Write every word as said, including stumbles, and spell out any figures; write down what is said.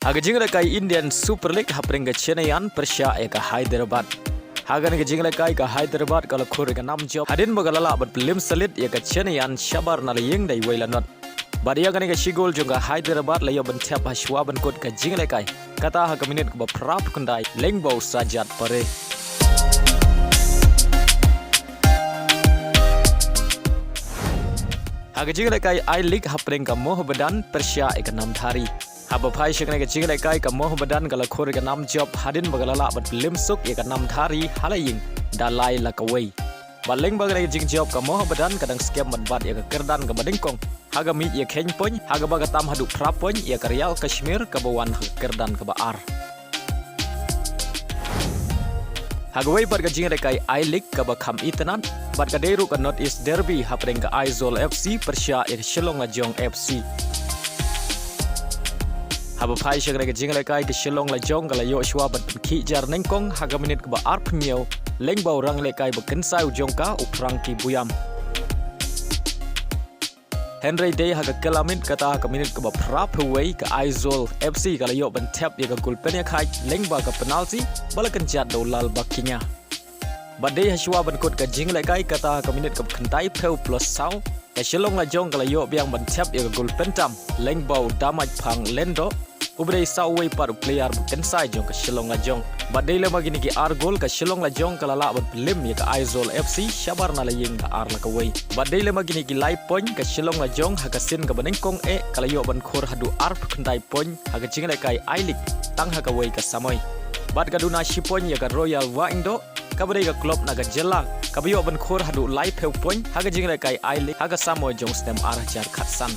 Ha ka jinglehkai Indian Super League hapdeng ka Chennaiyin pyrshah ïa ka Hyderabad. Ha kane ka jinglehkai ka Hyderabad ka la khur ïa ka nam jop hadien ba ka la lah ban pynlip sha lid ïa ka Chennaiyin shabar na la ïing da iwei la not. Bad ïa kane ka shi gol jong ka Hyderabad la ïoh ban thep ha shuwa ban kut ka jinglehkai, kata ha ka minit kaba phra phew khyndai lyngba u Sajjad Pare. Ha ka jinglehkai I-League hapdeng ka Mohammedan pyrshah ïa ka Namdhari. Haba phai sha kane ka jinglehkai ka Mohammedan ka la khur ïa ka nam jop hadien ba ka la lah ban pynlip suk ïa ka Namdhari ha la ïing da lai la kawei. Bad lyngba kane ka jingjop ka Mohammedan ka dang skhem ban bat ïa ka kyrdan kaba nyngkong ha ka miej ïa kheiñ point, ha kaba ka tam haduh phra point ïa ka Real Kashmir kaba wan ha ka kyrdan kaba ar. Ha kawei pat ka jinglehkai I-League kaba kham itynnad bad ka dei ruh ka North East Derby hapdeng ka Aizawl F C pyrshah ïa ka Shillong Lajong F C. Haba phai sha kane ka jinglehkai ka Shillong Lajong ka la ïoh shuwa ban pynkhih jar nyngkong ha ka minit kaba arphew hynñiew lyngba u ranglehkai ba kynsai u jong ka u Frankie Buyam. Hynrei dei ha ka kylla miet, kata ha ka minit kaba phra phew wei ka Aizawl F C ka la ïoh ban thep ïa ka gol pynïakhaid lyngba ka penalty ba la kynjat da u Lal Bakiña. Bad dei ha shuwa ban kut ka jinglehkai, kata ha ka minit kaba khyndai phew plus saw, ka Shillong Lajong ka la ïoh biang ban thep ïa ka gol pyntam lyngba u Damaitphang Lyngdoh, uba dei sa uwei pat u player ba kynsai jong ka Shillong Lajong. Bad dei lem ma kine ki ar gol ka Shillong Lajong ka la lah ban pynlip ïa ka Aizawl F C shabar na la ïing da ar la kawei. Bad dei lem ma kine ki lai point ka Shillong Lajong ha ka sien kaba nyngkong eh ka la ïoh ban khur haduh arphew khyndai point ha ka jinglehkai I-League tang ha kawei ka samoi. Bad ka duna shi point ïa ka Royal Wahingdoh, kaba dei ka club na ka jylla, kaba ïoh ban khur haduh laiphew point ha ka jinglehkai I-League ha ka samoi jong u snem ar hajar khatsan.